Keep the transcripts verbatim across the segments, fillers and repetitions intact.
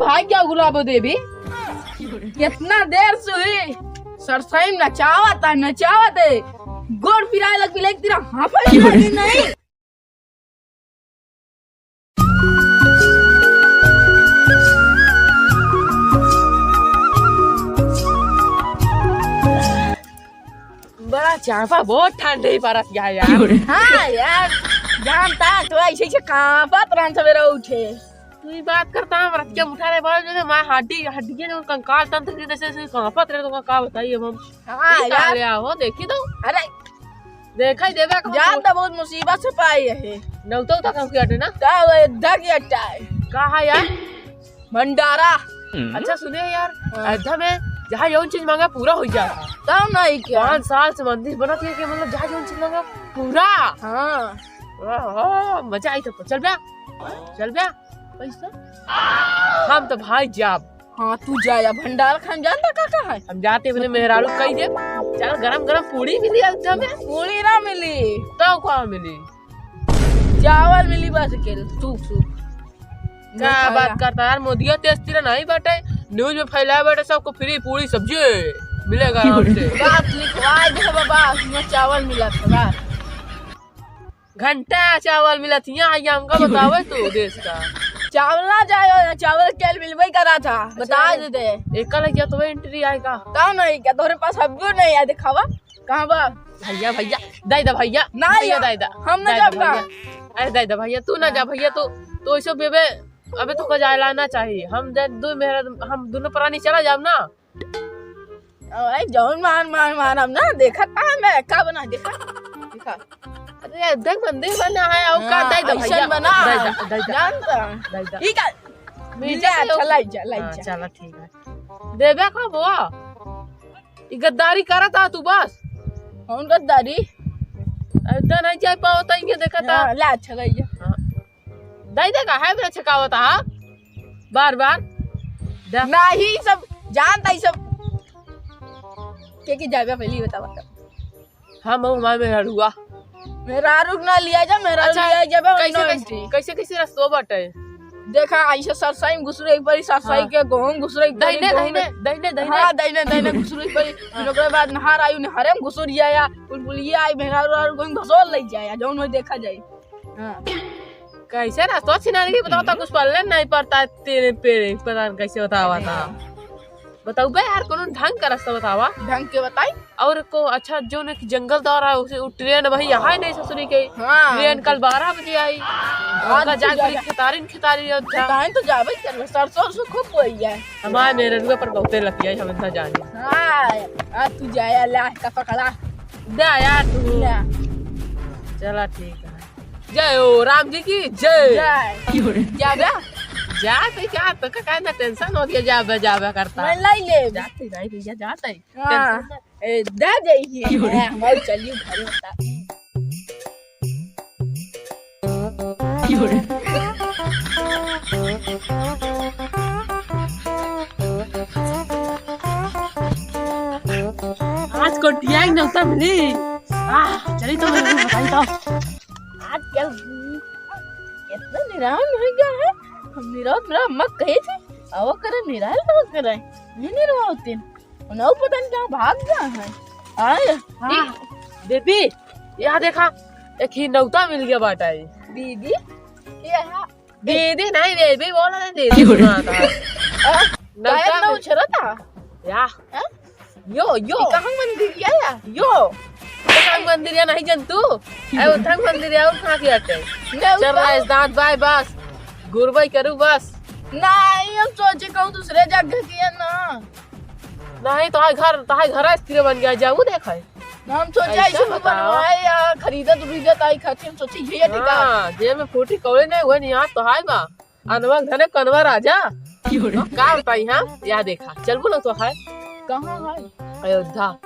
आ गया गुलाबो देवी, कितना देर से हुई, सरसई में नचावत है, नचावत है, गोड़ पिराए लग, बिलाई की तरह हाँफे लगी नहीं। बड़ा चाँपा, बहुत ठंडी परत है यार। हाँ यार, जानता तो ऐसे, ऐसे काँपत रहन सवेरे उठे। तू ही बात करता, हम रतिया उठा रहे, बड़ा जो है, मैं हड्डी, हड्डी के जो कंकाल तंत्र के जैसे, जैसे काँपत रहे, तो का, का बताइए अब हम। हाँ ये का यार। ले आओ, देखी तो। अरे देखा ही देबे का जान तो। तो बहुत मुसीबत से पाई है। नौतो तक हम किया ना। का वो अयोध्या की अट्टा है। का है यार? भंडारा। अच्छा सुने यार, हाँ। अयोध्या में जहाँ जौन चीज मांगा पूरा हो जाता। तब नहीं क्या? पाँच साल से मंदिर बनत है कि मतलब जहाँ जौन चीज मांगा पूरा। हाँ। ओहो, मजा आई तो चल बे, चल बे। पैसा? हम तो भाई जाब। हाँ, तू जा, या भंडार खान जानता का, का है? हम जाते अपने मेहरारू कही दे, चल गरम गरम पूड़ी मिली अयोध्या में। पूड़ी ना मिली। तो का मिली? चावल मिली बस के, सूख, सूख। का बात करता यार, मोदिया तेज तेरा नहीं बाटे, न्यूज में फैलाए बाटे सबको फ्री पूड़ी सब्जी मिलेगा आराम से। बात लिखवाए दे बाबा, उसमें चावल मिला था बात। घंटा चावल मिलत हियाँ, आइया हमका बतावे तू देश का। चावल ना जाए, चावल के मिलबे करा था, बता दे दे। एका लगिया तो एंट्री आएगा। का नहीं क्या तोरे पास हब्बू नहीं है, दिखावा कहाँ बा? भैया, भैया, दे दे भैया, नहीं भैया, यार, दे दे, हम ना दे दे जाब का। भैया। अरे दे दे भैया, तू ना जा भैया, तू, तू ऐसे बेबे, अबे तो को जाए लाना चाहिए। हम दे दो मेरा, हम दोनों प्राणी चला जाब ना। ओए, जौन मार, मार, मार, हम ना देखत, आ, मैं का बना, देखा, देखा। अरे, देख, मंदिर बना है, और का हाँ, दे दे ऐसन भैया। बना दे है। दे, दे दे। जानता। दे दे। ठीक है। मीठा ले, खाओ। चला जा, लाई हाँ, जा। चला, ठीक है। देबे का बुआ? ई गद्दारी करत आ तू बस। कौन गद्दारी? अरे, तो नहीं जा पाओ, तो इनके देखत आ। हाँ, ला, अच्छा, लाई जा। हाँ। दे दे का है, मेरा छकावत आ। बार, बार। दे। नहीं, सब जानता ही सब। के के जाबे पहले ही बतावा तब। हम हमारे मेहरारुआ। मेहरारू के ना लिया जा, मेहरारू अच्छा, लिया जाबे, कैसे, no कैसे, entry। कैसे, कैसे रस्तो बाटे? देखा, ऐसे सरसाई में घुसरे एक बारी, सरसाई हाँ। के गोहूं घुसरे एक बारी, दाहिने, गोहूं दाहिने, में दाहिने, दाहिने। हाँ, दाहिने, दाहिने घुसरे एक बारी। फिर ओकरे बाद नहर आई, नहरे में घुसर जाया, बुलबुलिया आई, मेहरारू और गोहूं घुसर ले जाया, जौन हो देखा जाए। हाँ। कैसे रस्तो छिनारी के बताओ, तो कुछ पल्ले नहीं पड़ता, तेरे पेड़े, पता नहीं कैसे बतावा था। बताओ बे यार, कोनो ढंग का रस्ता बतावा। ढंग के बताई? और को अच्छा, जो ने कि जंगल दौरा है, उसे, वो ट्रेन वही यहाँ ही नहीं ससुरी के। हाँ। ट्रेन कल बारह बजे आई। आज उनका तो जाए जाए। पड़ी खेतारिन, खेतारी अयोध्या। खेतारिन तो जाबे ही करबे, सरसों, सरसों खूब बोई है। हमारे मेरे रुआ पर बहुते लग गया, हम इतना जाने। हाँ, आज तू जाया, ला, का पकड़ा। दे यार तू। ला। चला ठीक है। जय हो राम जी की जय। जय। जाबे? जाते क्या, तो का, का ना टेंशन हो गया, जाबे, जाबे करता। मैं लाई ले। जाते नहीं भैया, जाते। हाँ। टेंशन ना। ए, दे दे ही। ए, हम चलिए घरे बता। आज कोटिया ही नौता मिली। आह, चली तो मैं बताई तो। आज क्या हुई? इतना निरान हो गया है। हम निरान, मेरा अम्मा कही थी, "आओ करे निरान, आओ करे।" नहीं निरान होते। उन्हें पता नहीं कहाँ भाग गया है। आए, हाँ। ई, बेबी, यहाँ देखा, एक ही नौता मिल गया बाटा है। दीदी, ये है। दीदी नहीं, बेबी बोला नहीं, दीदी सुना था। आ, नौता शायद मैं में उछरा था। या। हाँ? यो, यो। ये कहाँ मंदिर या, या? यो। कहाँ मंदिर या नहीं जन तू? ए, उठंग मंदिर या, उठा के आते। मैं चल उठा- रहा है, दांत बाय बस। गुरबई करू बस। नहीं, हम सोचे कहूँ दूसरे जगह की है ना। नहीं, तोहार घर, तोहार घर स्थिर बन गया, जाऊ देखाई। हम सोचे ऐसा ऐसे बताओ। बनवाए या खरीदत उरीदत आई खातिर, हम सोचे ये ठिकाना। हाँ, जेब में फूटी कौड़ी नहीं हुए, नहीं, यहाँ तो हाय बा। अनवा धने कनवा राजा। की हो रे? अब का बताई हम? या देखा, चल बोलो तो है। कहाँ है? अयोध्या।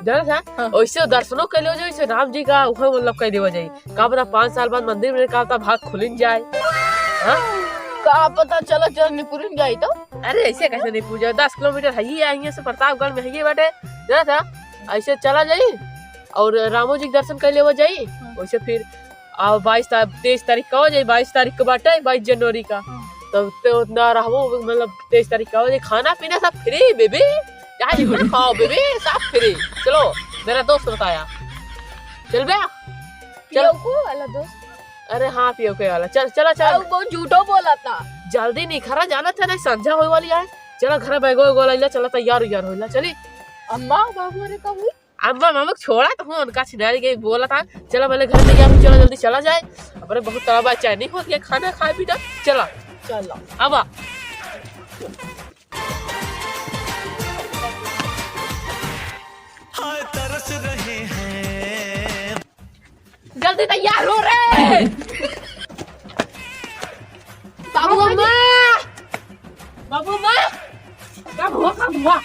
जाना था? हाँ। वैसे दर्शनों के लिए जो इसे राम जी का उहे मतलब कह देवा जाई। का पता पाँच साल बाद मंदिर में का पता भाग खुलिन जाए। हाँ? का पता चला चल निपुरिन जाई तो? अरे ऐसे कैसे नहीं पूजा? दस किलोमीटर है ही, यहाँ से प्रतापगढ़ में है ही बाटे। जाना था? ऐसे चला जाई और रामो जी के दर्शन कर लेवा जाई। हाँ। वैसे फिर आओ बाईस तारीख, तेईस तारीख का हो जाई, बाईस तारीख का बाटे, बाईस जनवरी का। हाँ। तब ते उतना रहबो, मतलब, तेईस तारीख का हो जाए, खाना पीना सब free, baby। चाहे जितना खाओ, baby, सब free। चलो, मेरा दोस्त बताया। चल बे, चल। पियौको वाला दोस्त। अरे हाँ, पियौके वाला। चल, चला, चल। अउ बहुत झूठो बोला था। जल्दी निखरा, जाना था, नहीं संझा होए वाली है। चला, घर बैगो वैगो लइला, चला, तैयार उयार होइला, चली। अम्मा, बाबू, अरे, कब हुई? अम्मा, मामा के छोड़ा तो हूँ, उनका छिनारी गई बोला था। चला, पहले घर तैयार हो, चला, जल्दी चला जाए। अपने बहुत तड़ा बा, चाय नहीं होती है, खाना खाए पीना। चला। चला। अब आ। हाय तरस रहे हैं। जल्दी तैयार हो रे। बाबू अम्मा, बाबू अम्मा, का हुआ, का हुआ?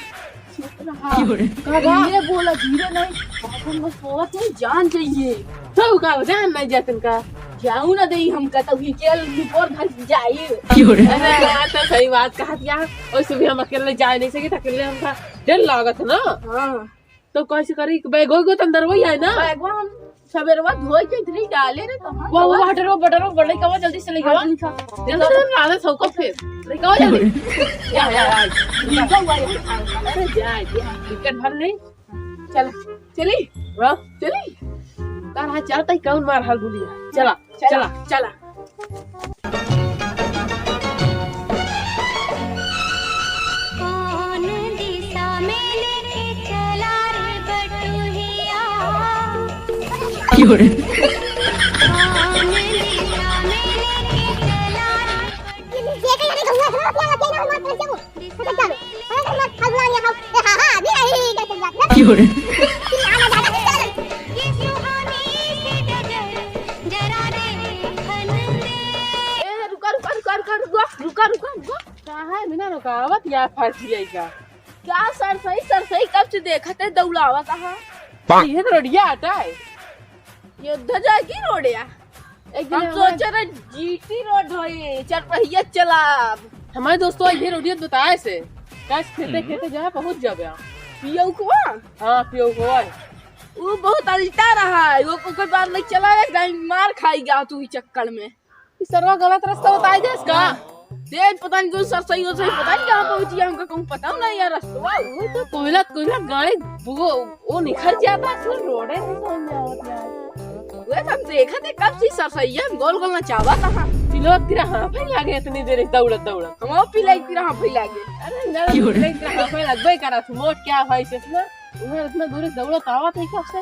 का हुआ? धीरे बोला, धीरे नहीं। बाबू अम्मा सोवत है, जान जाइए। तो का जान नहीं जातन का? जाऊ ना देई हमका, तो ही केल निपोर घर जाई। अरे यार, तो सही बात कहा दिया। और सुबह हम अकेले जाए नहीं सके, तो अकेले हमका डर लागत ना। हाँ। तो कैसे करी? बैगो को तो अंदर वही है ना? बैगवा हम सबेरवा धोए के इधर ही डाले रे, कहाँ वो, वो, गवा? हटरो, बटरो, बड़े कवा, जल्दी से ले गवा। हाँ, ठीक है। जल्दी से ला दे, सबको फिर। ले गवा जल्दी। या, या, या। ठीक है, हुआ, या। अरे, जा, जा, टिकट भर ले। चल, चली? हाँ? चली? तार हाथ चलता ही कौन मार हाल बोलिया? चला, चला, चला। चला। कौन दिशा में लेके चला रे बटुहिया? क्यों रे? कौन दिशा में लेके चला रे बटुहिया? ए, रुका, रुका, रुका, रुका, रुका, रुका, रुका। कहाँ है बिना रुकावत या फंस गई का? क्या सरसई, सरसई कब से देखत है दौड़ावत है? ये तो रोडिया हटा है। ये उधर जाए की रोड या? एक दिन हम हमारे सोचे रहे जीटी रोड होई, चार पहिया चलाब। हमारे दोस्तों, ये रोडिया बताए से, कस खेते, हम्म। खेते जहाँ पहुँच जाबे आप। पियौकवा? हाँ, पियौकवा। वो बहुत अल्टा रहा है, वो ओकर बाद नहीं चला रे, कहीं मार खाई गया तू ई चक्कर में। ई सरवा गलत रास्ता बताई देस का? दे, पता नहीं कौन सरसई हो, सही पता नहीं कहाँ पहुँची है, हमका कहूँ पता नहीं यार रास्ता। वो तो कोयला, कोयला गाड़ी, वो, वो निखर जाता, फिर रोडे नहीं समझ में आवत यार। वे तो हम देखत है कब से सरसैया गोल गोल नचावा था। पिलवा तेरा हाँफे लागे इतनी देर दौड़त दौड़त। हम पिलाई तेरा हाँफे लागे। अरे ना, क्यों रे? पिलाई तेरा हाँफे लगबे करा, तू मोट क्या भाई से ना? उधर इतना दूर से दौड़त आवत है कब से?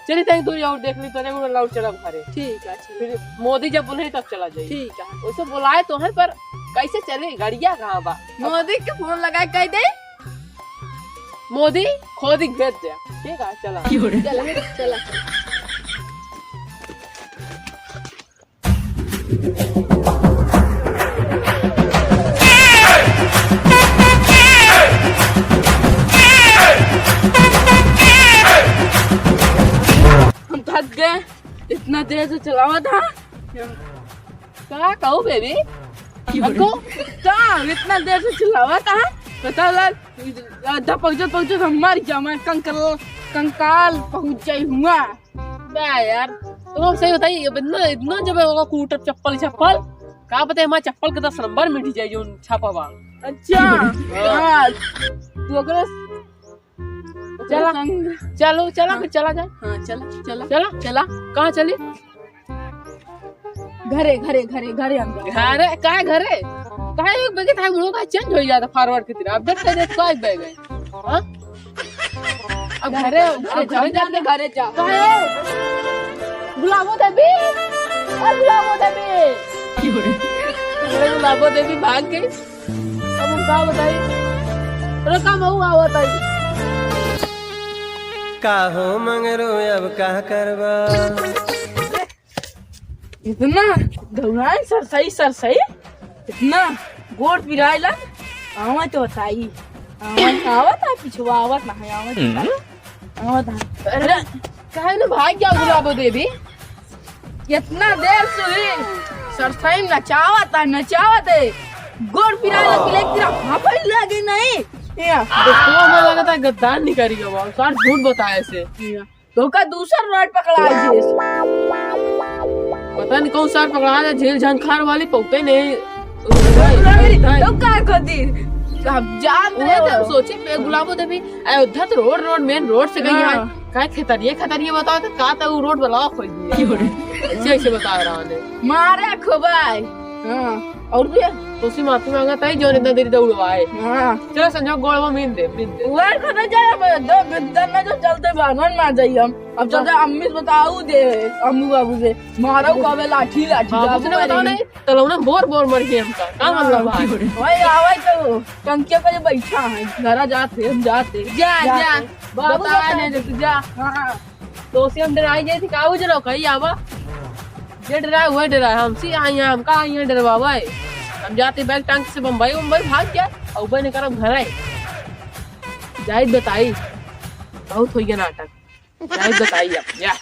चली, तनी दूर और देख ली, तने उड़ लाउड चला घरे। ठीक है, चल। फिर मोदी जब बोले तब चला जाई। ठीक है। वैसे बुलाए तो है, पर कैसे चले? गड़िया कहाँ बा? मोदी के फोन लगाए कह दे। मोदी, खोदी भेज दे। ठीक है, चला। क्यों रे? चला, चला। हम थक गए, इतना देर से चलावा था। का कहू बेबी? अको, का इतना देर से चलावा था? पता लग, आधा पहुंचत पहुंचत हमार जमा कंकाल, कंकाल पहुंच जाई हुआ। बे यार, तो हम सही बताई, अब इतना, इतना जब होगा कूटब चप्पल, चप्पल, का पता है हमार चप्पल के दस नंबर मिट जाए जो छापा बा। अच्छा, हाँ। हाँ। तू अगर चला, संग। चलो, चला, हाँ। फिर चला जाए। हाँ, चला, चला। चला? चला। कहाँ चली? घरे, घरे, घरे, घरे हम जाए। घरे? काहे घरे? काहे एक बगे था, मुंह का change हो जाता forward की तरह। Update कर दे, तो एक बगे। हाँ? अब घरे, घरे, अब घरे घरे जा, जाके घरे जा। काहे? गुलाबो देवी, ओ गुलाबो देवी। अरे गुलाबो देवी भाग गई। अब हम का बताई? अरे का मऊ आवत आई। का हो मंगरू अब का करबा? इतना दौड़ाए सरसई सरसई, इतना गोड़ पिराए ला, आवा तो बताई, आवा आवत है, पिछुआ आवत ना है, आवत हम्म। आवत है। अरे, काहे न भाग गया गुलाबो देवी? इतना देर से ही सरसई नचावत है, नचावत है। गोड़ पिराए लगी, लेकिन तेरा हाँफे लागे नहीं। या। देखो, हमें लगता है गद्दार निकल गया, बाबू। सार झूठ बताए से। या। तो का दूसर रोड पकड़ा है जेस। पता नहीं कौन सार पकड़ा है, झील झंखार वाली पौते नहीं। गुलाबो देवी, तो का करती? अब जान रहे तो सोचे पे गुलाबो देवी, अयोध्या तो रोड, रोड, मेन रोड से गई है। हाँ। काहे खेतरिये, खेतरिये बताओ तो का तो वो रोड ब्लॉक हो गई है। ऐसे, ऐसे बता रहा है। मारे खुबाई। हाँ। और भी? तो उसी माफी मांगा था, जो इतना देरी दौड़वाए। हाँ। चलो संजो, गोड़ में मीन दे, मीन दे। वह कहते जाए, अब दो बिद्दन में जो चलते बागन मार जाइए हम। अब चलते अम्मी से बताऊ दे, अम्मू बाबू से। मारो कहबे लाठी, लाठी, बाबू बाबू से ना बताओ मारेंगे। नहीं, तो लौना बोर बोर मर गए हमका। का हाँ। मतलब भाई? वही आवे तो टंकिया पे बैठा है, घरा जाते, हम जाते। जा, जाते। जा। बाबू बता बताए। नहीं दे तू, जा। हाँ। तो उसे हम डराई जाए थे, का हो जलो, कहीं आवा। जे डराए, वही डराए। हमसे यहाँ, यहाँ, हमका यहाँ डरवावा है। हम जाते बैग टांग से बम्बई, बम्बई भाग गया, और उबे निकल हम घर आए। जाहिद बताई, बहुत हो गया नाटक। जाहिद बताई अब, जा।